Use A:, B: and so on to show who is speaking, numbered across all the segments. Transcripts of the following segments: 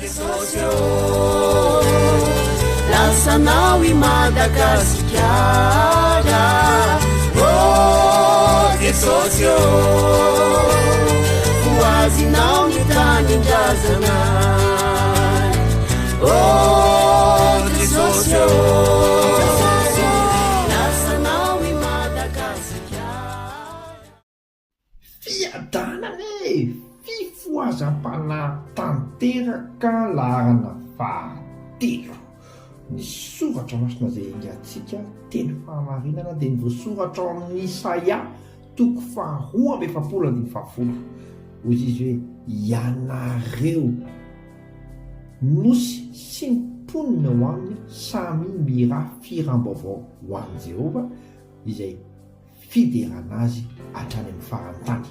A: Jesosy ô, lasanao i Madagasikara. Oh Jesosy ô, ho azinao ny tanindrazana. Oh Jesosy ô, lasanao i Madagasikara.
B: Fiadanana e! Fifohazam-panahy tanteraka laharana fahatelo. Ny soratra masina izay engantsika, teny fahamarinana, dia ny voasoratra ao amin'ny Isaia toko faharoa amby efapolo andininy fahafolo. Hoy izy hoe, Ianareo nosy sy ny mponina ao aminy samy mihirà fihiram-baovao ho an'i Jehovah, izay fiderana azy hatrany amin'ny faran'ny tany.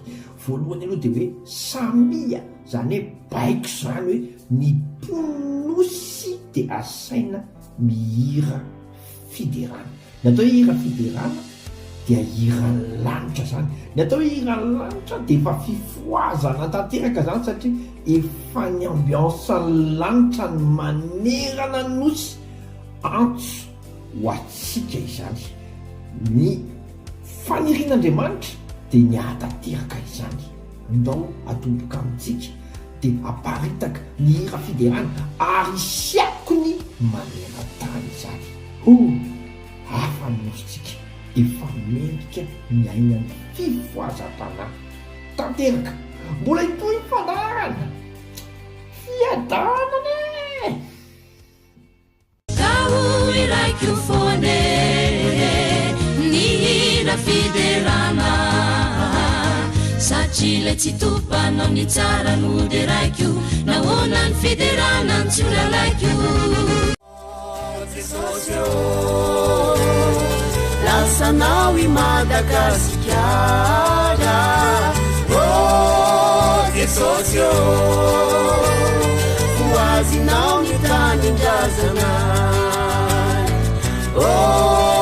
B: Voalohany aloha dia hoe samia, izany hoe baiko izany hoe ny mponosy dia asaina mihira fiderana. Ny atao hoe hira fiderana dia hiran'ny lanitra izany. Ny atao hoe hiran'ny lanitra dia efa fifohazana tanteraka izany satria efa ny ambiance-n'ny lanitra no manerana ny nosy, antso ho antsika izany. Ny fanirian'Andriamanitra dia ny hahatanteraka izany. Ndao hatomboka amintsika dia haparitaka ny hira fiderana ary hisy akony maneran-tany izany. Ho hafa ny nosintsika efa mendrika ny aina ny fifohazam-panahy tanteraka. Mbola hitohy ny fandaharana. Fiadanana e!
C: Ka ho hiraiko foana e, ny hira fiderana Satria ilay tsy tompanao ny tsara no deraiko Nahoana ny fiderana no tsy ho lalaiko
A: Jesosy ô, lasanao i Madagasikara Oh Jesosy ô, ho azinao ny tanindrazana Oh.